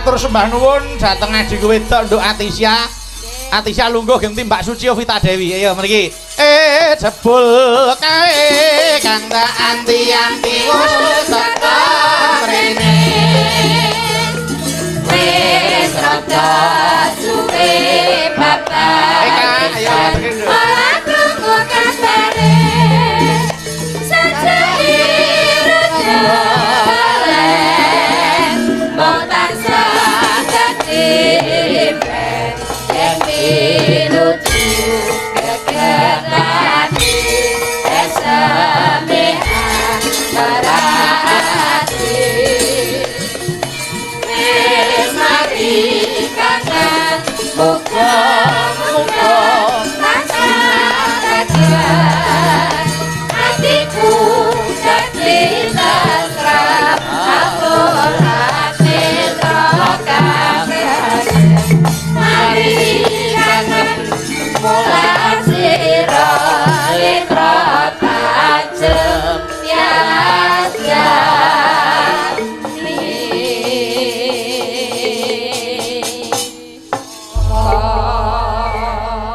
Matur sembah nuwun dhateng adhiku wedok Nduk Atisya. Atisya lungguh genti Mbak Suci Ovita Dewi. Ayo mriki. Eh jebul kae kang tak anti-anti wis teko mrene. Wis rada suwe bapak. Eh Kak, ayo ngadeg, Nduk. Ora krungu kabare. Sajake rada balen. Mung tansah dadi impen. Yen pinuju geger ati. Eseme ati. Wis mari kangen muga-muga tansah kajian atiku dadi tentrem atur netra kangen mari kangen mulat sira netra tajem tias.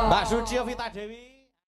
Mbak Suci Ovita Dewi.